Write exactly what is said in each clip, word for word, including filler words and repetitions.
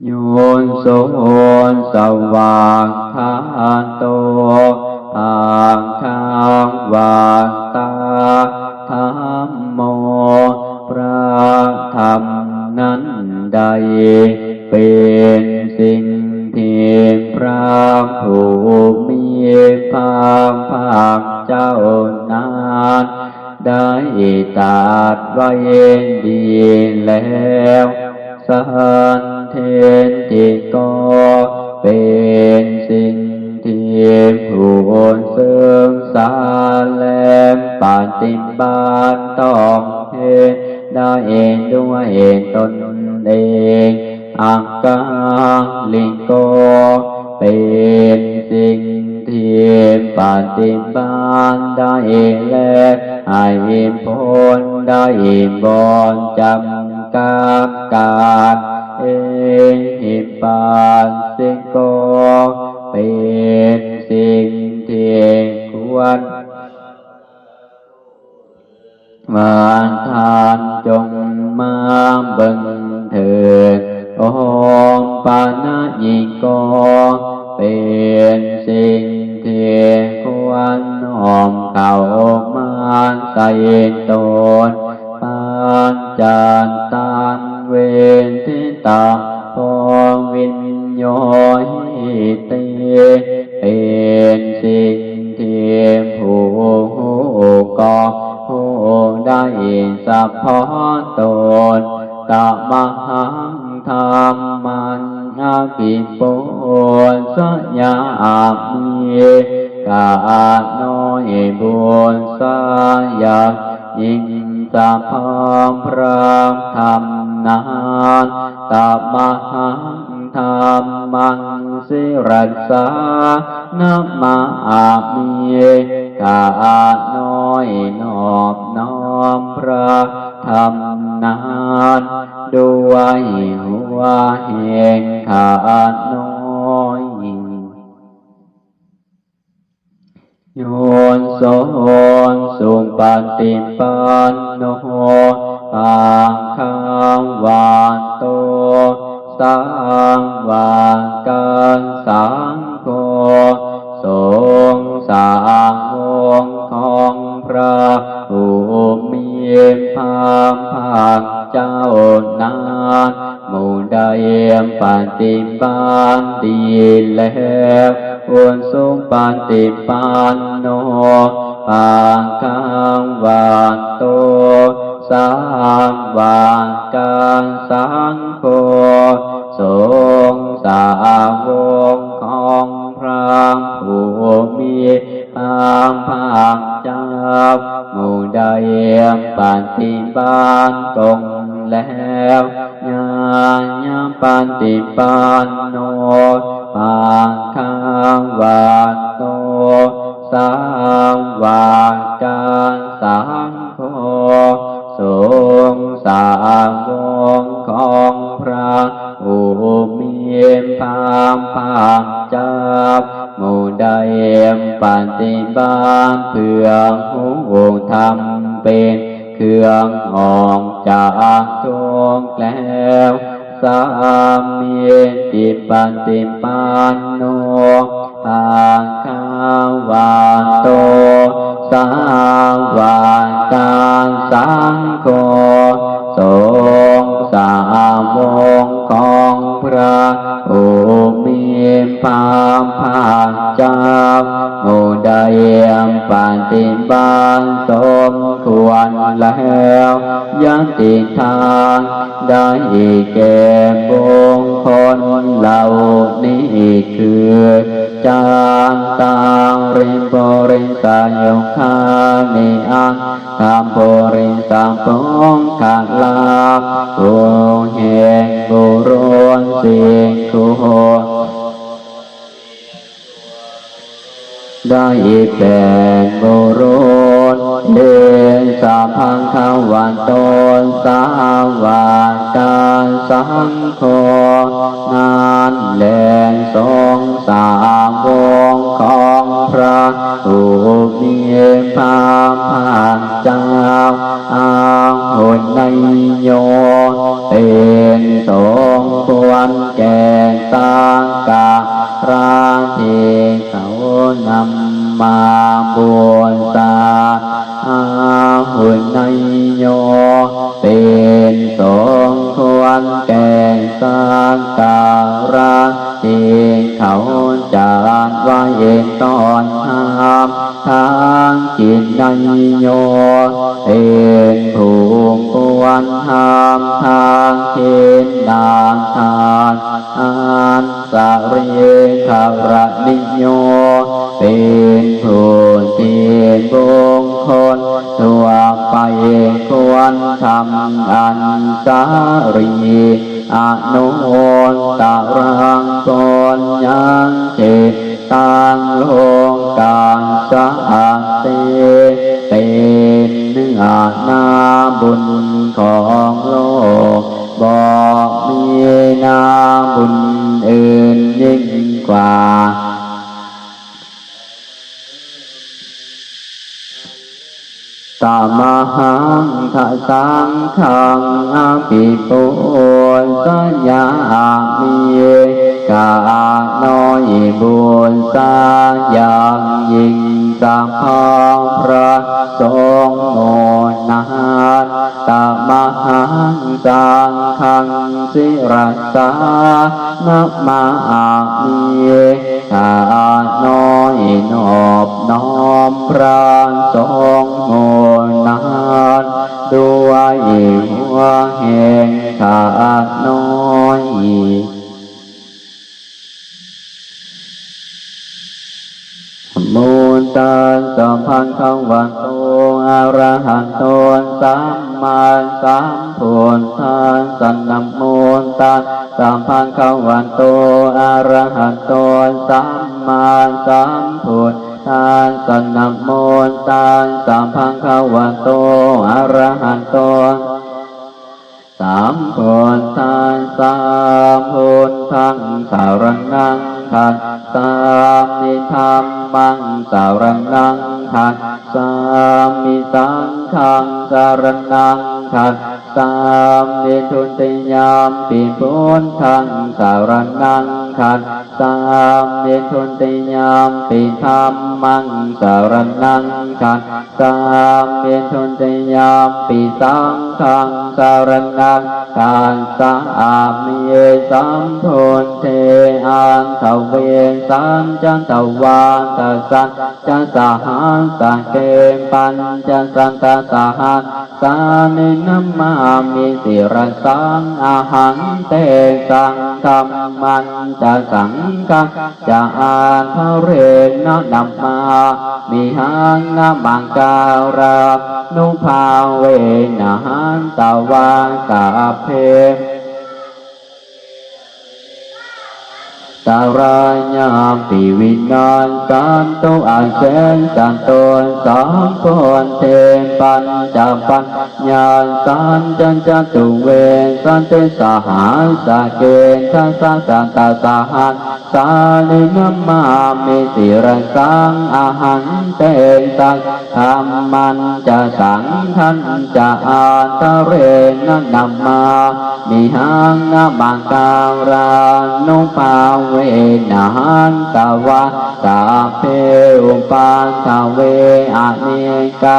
โยโส สวากขาโต ภะคะวะตา ธัมโม พระธรรมนั้นใด เป็นสิ่งที่พระผู้มีพระภาคเจ้านั้น ได้ตรัสไว้ดีแล้ว สันทิฏฐิโก เป็นสิ่งที่ผู้ศึกษาและปฏิบัติต้องเห็นได้ด้วยตนเอง อักขาริโก เป็นสิ่งที่ปฏิบัติได้และให้ผลได้บ่จำกัดกาล เอหิปัสสิโก เป็นสิ่งที่ควร ว่าท่านจงมาเบิ่งเถิด โอปัญญิโก เป็นสิ่งที่ควรน้อมเข้ามาใส่ตน ปัจจัตตัง เวทิตัง โภ วิญโญหิติ เป็นสิ่งที่ผู้รู้ก็รู้ได้เฉพาะตน ตมหัง ธัมมัง อภิปูจชยามิ ข้าน้อยบูชาอย่างยิ่งเฉพาะพระธรรมนั้น ตมหัง ธัมมัง ศิรัสสา นะมามิ ข้าน้อยนอบน้อมพระธรรมนั้น ด้วยหัวแห่งข้าน้อย โยโส สุปฏิปันโน ภะคะวะโต สาวะกะสังโฆ สงฆ์สาวกของพระผู้มีพระภาคเจ้านั้น หมู่ใดปฏิบัติดีแล้ว อุสุปฏิปันโน ภะคะวะโต สาวะกะสังโฆ สงฆ์สาวกของพระผู้มีพระภาคเจ้า หมู่ใดปฏิบัติตรงแล้ว ญาณปฏิปันโน ภะคะวะโต สาวะกะสังโฆ สงฆ์สาวกของพระผู้มีพระภาคเจ้า หมู่ใดปฏิบัติเพื่อรู้ธรรมเป็นเครื่องออกจากทุกข์แล้ว สามีจิปฏิปันโน ภะคะวะโต สาวะกะสังโฆ สงฆ์สาวกของพระผู้มีพระภาคเจ้า หมู่ใดปฏิบัติสมควรแล้ว ยติทานได้แก่บุคคลเหล่านี้คือ จัตตาริปุริสายุคานิ อัตถปุริสปุคคละ ผู้แห่งบุรุษสี่คน ได้แก่บุรุษ เอสะ ภะคะวะโต สาวะกะสังโฆ นั้นแล สงฆ์สาวกของพระผู้มีพระภาคเจ้า อาหุเนยโย เป็นสมควรแก่ ตาราที่เขาจัดไว้ต้อนรับ ทักขิณายโย เป็นผู้ควรรับทักขิณาทาน อัสสะลีกรณิโย เป็นผู้ที่บุคคลทั่วไปควรทำ อัสสะลี อนุตตรัง ปุญญัง จิตตัง โลกัสสะ เป็นนาบุญของโลก บ่มีนาบุญอื่นยิ่งกว่า Tamahaṃ saṅghaṃ abhipūjayāmi. ข้าน้อยบูชาอย่างยิ่งเฉพาะพระสงฆ์หมู่นั้น Tamahaṃ saṅghaṃ sirasā namāmi. ข้าน้อยนอบน้อมพระสงฆ์หมู่นั้น ด้วยหัวแห่งข้าน้อย Namo tassa bhagavato arahato sammāsambuddhassa. Namo tassa bhagavato arahato sammāsambuddhassa. Namo tassa bhagavato arahato sambuddhassa. Buddhaṃ saraṇaṃ gacchāmi. Dhammaṃ saraṇaṃ gacchāmi. Saṅghaṃ saraṇaṃ gacchāmi. Dutiyampi buddhaṃ saraṇaṃ gacchāmi. Dutiyampi dhammaṃ saraṇaṃ gacchāmi. Dutiyampi saṅghaṃ saraṇaṃ gacchāmi. Sambuddhe aṭṭhavīsañca dvādasañca sahassake pañcasatasahassāni namāmi sirasā ahaṃ. Tesaṃ dhammañca saṅghañca ādarena namāmihaṃ. Namakārānubhāvena hantvā sabbe antarāyāpi vinassantu asesato. Sambuddhe pañcapaññāsañca catuvīsatisahassake dasasatasahassāni namāmi sirasā ahaṃ. Tesaṃ dhammañca saṅghañca ādarena namāmihaṃ. Namakārānubhāvena hantvā sabbe upaddave anekā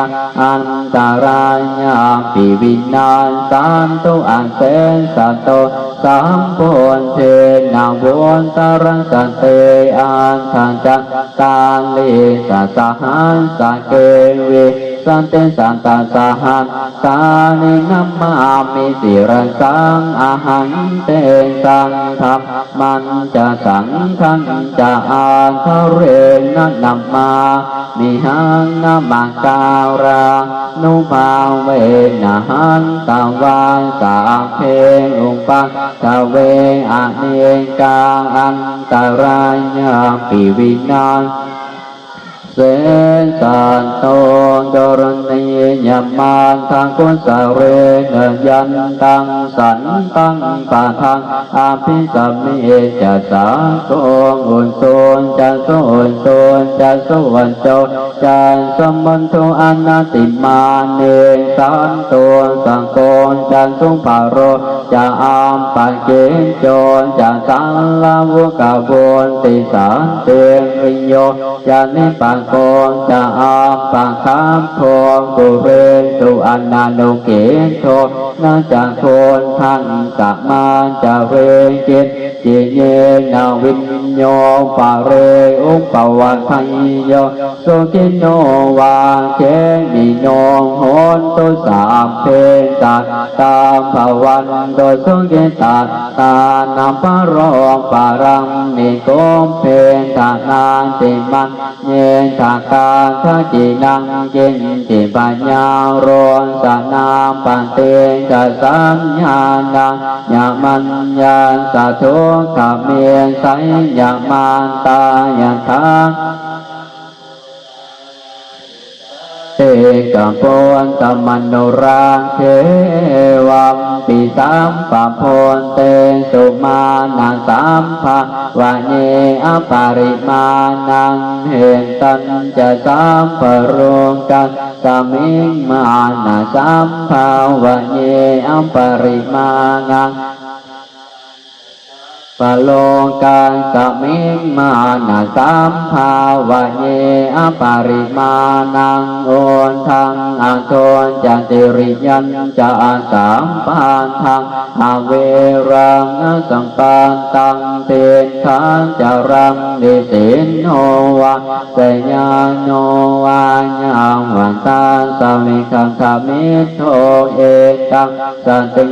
antarāyāpi vinassantu asesato. Sambuddhe navuttarasate aṭṭhacattālīsasahassake vīsatisatasahassāni namāmi sirasā ahaṃ. Tesaṃ dhammañca saṅghañca ādarena namāmihaṃ. Namakārānubhāvena hantvā sabbe upaddave anekā antarāyāpi vinassantu asesato. Karaṇīyamatthakusalena yantaṃ santaṃ padaṃ abhisamecca sakko ujū ca suhujū ca suvaco cassa mudu anatimānī. Santussako ca subharo ca appakicco ca sallahukavutti santindriyo ca nippa ko ca appagabbho kulesu ananugiddho, na ca khuddaṃ samācare kiñci yena viññū pare upavadeyyuṃ. Sukhino vā khemino hontu sabbe sattā bhavantu sukhitattā. Na paro paraṃ nikubbetha nātimaññe yetha katthaci naṃ kiñci byārosanā paṭighasaññā nāññamaññassa dukkhamiccheyya. Mātā yathā ekaputtamanurakkhevaṃ, pisaṃ pabhūtesu mānasambhāvaye aparimāṇaṃ. Etañca sabbalokasmiṃ mānasambhāvaye aparimāṇaṃ, palokassamiṃ mānasambhāvaye aparimāṇaṃ, uddhaṃ adho ca tiriyañca asambādhaṃ averaṃ asapattaṃ. Tiṭṭhañcaraṃ nisinno vā sayāno vā yāvatassa vigatamiddho, etaṃ satiṃ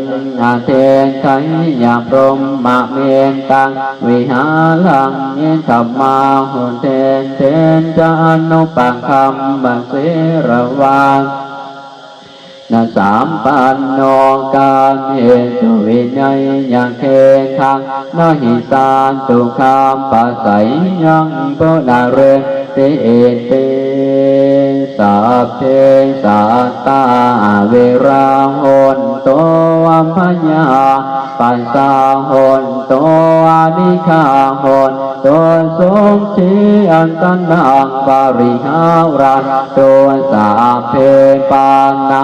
adhiṭṭheyya brahmametaṃ vihāraṃ idhamāhu. Diṭṭhiñca anupagamma sīlavā na sampanno kāmesu vineyya gedhaṃ, na hi jātu gabbhaseyyaṃ punaretīti. Sabbe sattā averā hontu, abyāpajjhā hontu, anīghā hontu, sukhī attānaṃ pariharantu. Sabbe pāṇā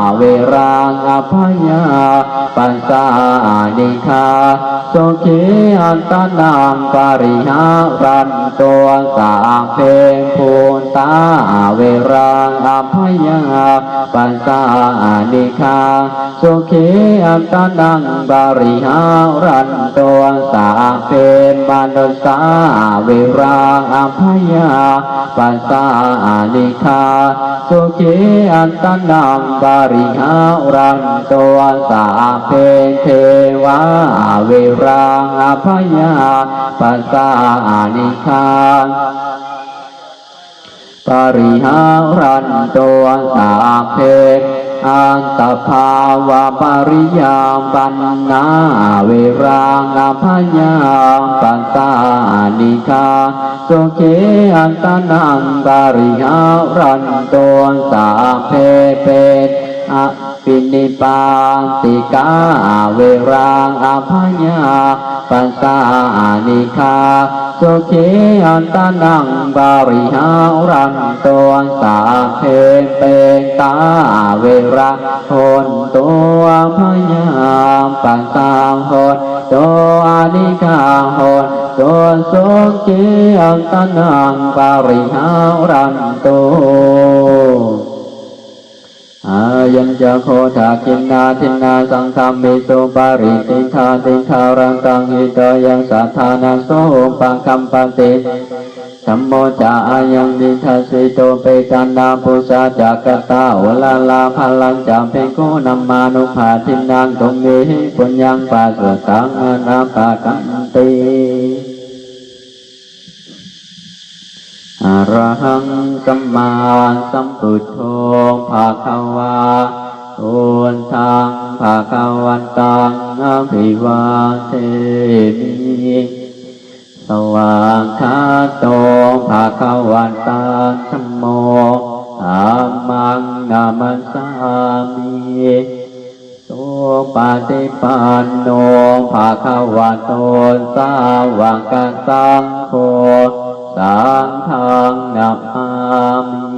averā abyāpajjhā anīghā sukhī attānaṃ pariharantu. Sabbe bhūtā averā abyāpajjhā anīghā sukhī attānaṃ pariharantu. Sabbe manussā averā abyāpajjhā anīghā sukhī attānaṃ pariharantu. Sabbe devā averā abyāpajjhā anīghā pariharantu. Sabbe attabhāvapariyāpannā averā abyāpajjhā anīghā sukhī attānaṃ pariharantu. Sabbe petā vinipātikā averā abyāpajjhā anīghā sukhī attānaṃ pariharantu. Sabbe petā averā hontu, abyāpajjhā hontu, anīghā hontu, sukhī attānaṃ pariharantu. Ayañca kho dakkhiṇā dinnā saṅghamhi supatiṭṭhitā, dīgharattaṃ hitāyassa ṭhānaso upakappati. Dhammo ca ayaṃ nidassito, petāna pūjā ca katā uḷārā, balañca bhikkhūnamanuppadinnaṃ, tumhehi puññaṃ pasutaṃ anappakanti. Arahaṃ sammāsambuddho bhagavā, buddhaṃ bhagavantaṃ abhivādemi. Svākkhāto bhagavatā dhammo, dhammaṃ namassāmi. Supaṭipanno bhagavato sāvakasaṅgho, saṅghaṃ namāmi.